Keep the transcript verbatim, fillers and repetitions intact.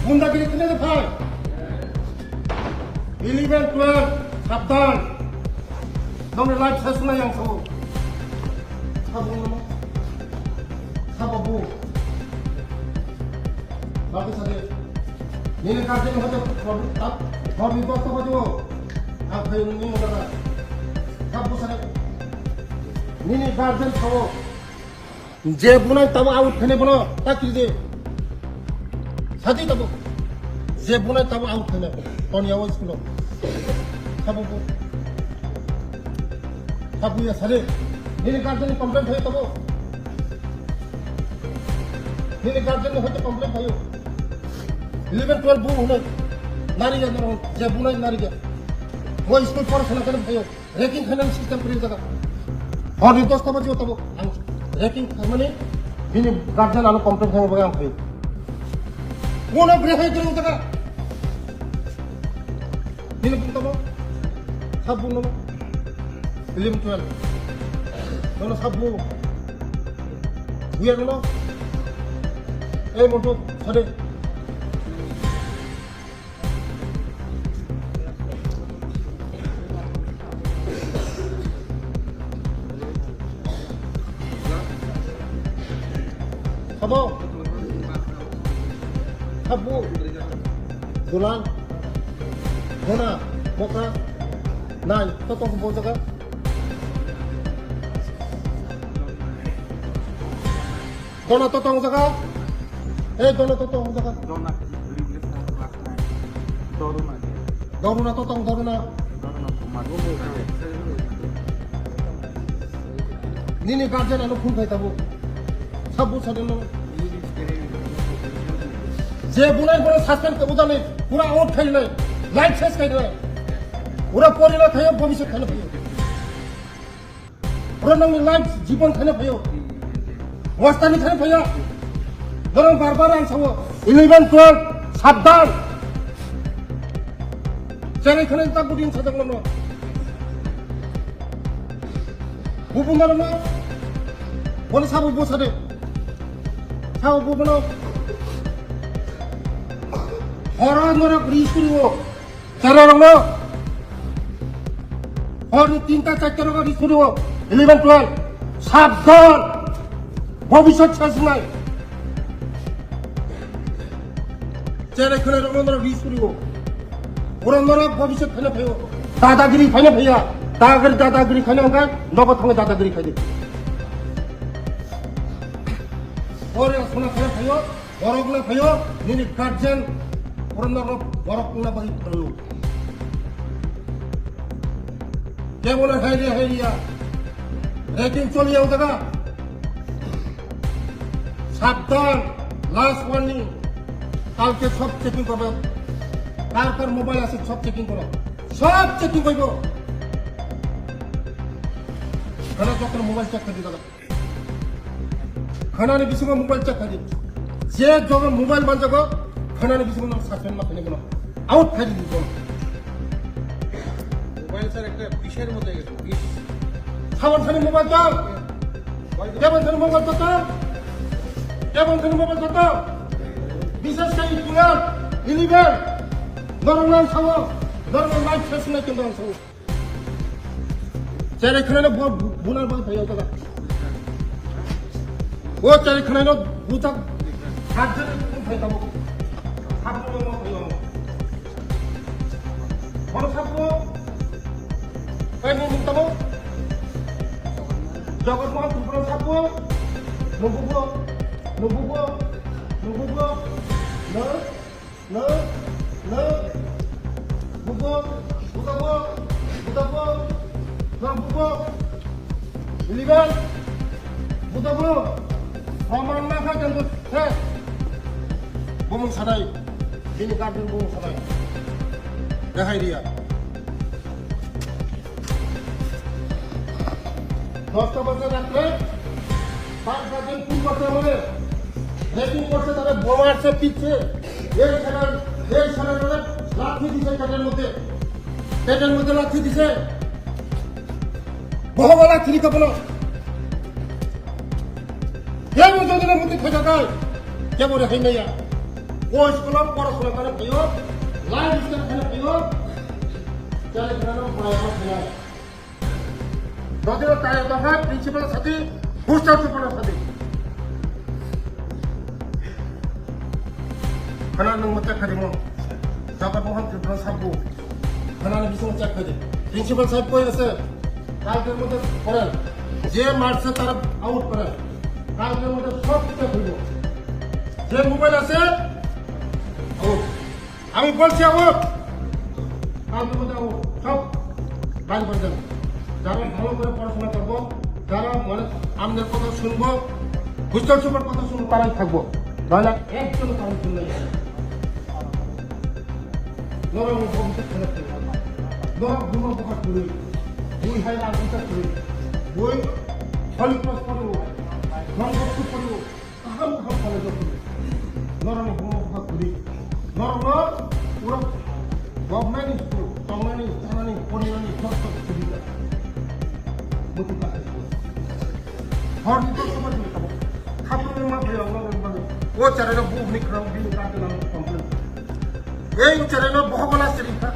Gundagiri kene de phai. Eleven, twelve, sabdan. Nongni life sesna yang sabo. Sabo no. Sabo bu. Bagus aja. Nini guardian hote problem tak. Problem tak apa tu. Ang khayo nini mana. Sabo sana. Nini guardian sabo. Je bunai tabo out khainai bono ta kiri de. Sadi tabo. Je bunai tabo out khainai. Ton yawo school. Tabo bo. Tabo ya sadi. Nini guardian ni complaint khayo tabo. Nini guardian ni hoite complaint khayo. Eleven twelve bu hunai. Nari ya naro. Je bunai nari ya. Wo school pora sana khainai khayo. Ragging khainani system kwrwi jaga. Horni dosta baji o tabo ang ragging khaimani bini guardian ano complain khaima bagwi ang phaio. Kono brehai kwrwi jaga. Bini bung tabo. Sab bung namo. Eleven twelve. Nono sab bung. Buya nono. Ei monto sade. Sabo. Sabo. Dulan. Bona. Boka. Nai. Totong bojaga. Dona to tong jaga. Eh, dona to tong jaga. Dona replace na class nine. Doruna. Doruna to tong, doruna. Doruna to ma. Nini guardian ano phone khai tabo. Sabu sadin no. Je bunai bono suspend ke udani pura out khai nai. Life ses khai nai. Pura porila thayo bhobishyot khai nai. Oro nangni life jibon thani phaio. Wastani thani phaio. Borok bar bar ang sao. Eleven, twelve, sabdan. Cherai khwnai tak budin sajak mano. Bubu mano na. Bono sabo bo sade. Sabo bo bono. Horo norok ri suriwo. Chara rokno horni tinta charta rok ri suriwo, eleven twelve, sabdan, bhobishyot sesnai. Cherai khwnai rokno norok ri suriwo. Borok norok bhobishyot phaina phaio. Dadagiri phaina phaiya. Dadagiri, dadagiri khaina hwnkhe nobo thangwi dadagiri khaidi. Ore sona khaina phaio. Borok le phaio, nini guardian, borok no, borok na bagi borok. Kebo na hai re hai ya. Ragging choli ya jaga. Sabdan, last warning. Kalke sob checking korbe. Kar kar mobile ase sob checking koro. Sob checking koibo. Khana jotto mobile check kori dala. Khanani bisingo mobile check khaidi. Je jogo mobile manjago, khanani bisingo nang suspend ma khaini bono. Out khaidi bono. Mobile sir ekta bisher moto hoi geche, bish. Sabon sani mobile to. Kebon sani mobile to. Kebon sani mobile to. Bishes kai tular, illegal. Normal sao, normal life ses nai kendang sao. Cherai khwnai no bo bunar bo phai jaga. O cherai khwnai no buchak. Hat jani phai tamo. Hat no mo phai tamo. Bono sabo. Kai ni mung tamo. Jagat Mohan Tripura sabo. Nunggu bo. Nunggu bo. Nunggu bo. No. No, no. Bubo, budabu, budabu. No, bubo. Iliban. Budabu. Paman na kha janggo the. Bumung sanai. Bini guardian bumung sanai. Dehai riya. দশটা বাজে রাত্রে, তার guardian phone করছে আমাদের, রেকিং করছে, তারা বোমা আসছে, পিটছে, এই সেনার, এই সেনার লাঠি দিছে পেটের মধ্যে, পেটের মধ্যে লাঠি দিছে, বহু লাঠি দিতে বলো, কেউ যদি না মধ্যে খেতে দেয়, কেউ রেহাই নেই আর। Bo school o porasona khaina phaio, life style khaina phaio, chale khaina no phaio, phaio. Dodino tare doha principal sadi, hostel super sadi. Khana nang mata khadi mo. Jagat Mohan Tripura sabu. Khana nang bising check khadi. Principal sahib koi ase? Kalker moddhe kore. Je marse tara out kore. Kalker moddhe sob check hoibo. Je mobile ase, out. আমি বলছি আবার, কালকে মধ্যে আবার সব বাড়ি করে যাবে। যারা ভালো করে পড়াশোনা করবো, যারা মানে আমাদের কথা শুনবো, হোস্টেল সুপার কথা শুনবো, তারাই থাকবো। নাহলে একজন কারণ শুনলে নরম ভবিষ্যৎ ফেরত দেবে। নরম ঘুমো বকা করি, দুই হাজার আট বছর করি, দুই ছয় ক্লাস পড়বো, নয় বছর পড়বো। Kaham kaham college o phuru. Norok no bomo bwkha kwrwi. Norok no puro government ni school, tongnani, chanani, porinani, joto subida. Muti pakai school. Hor ni joto ma tini kabo. Khapru ni ma phai ang norok ni bagwi. O charai no buh ni khram bini kate nang complain. Ei charai no bohogo na siri kha.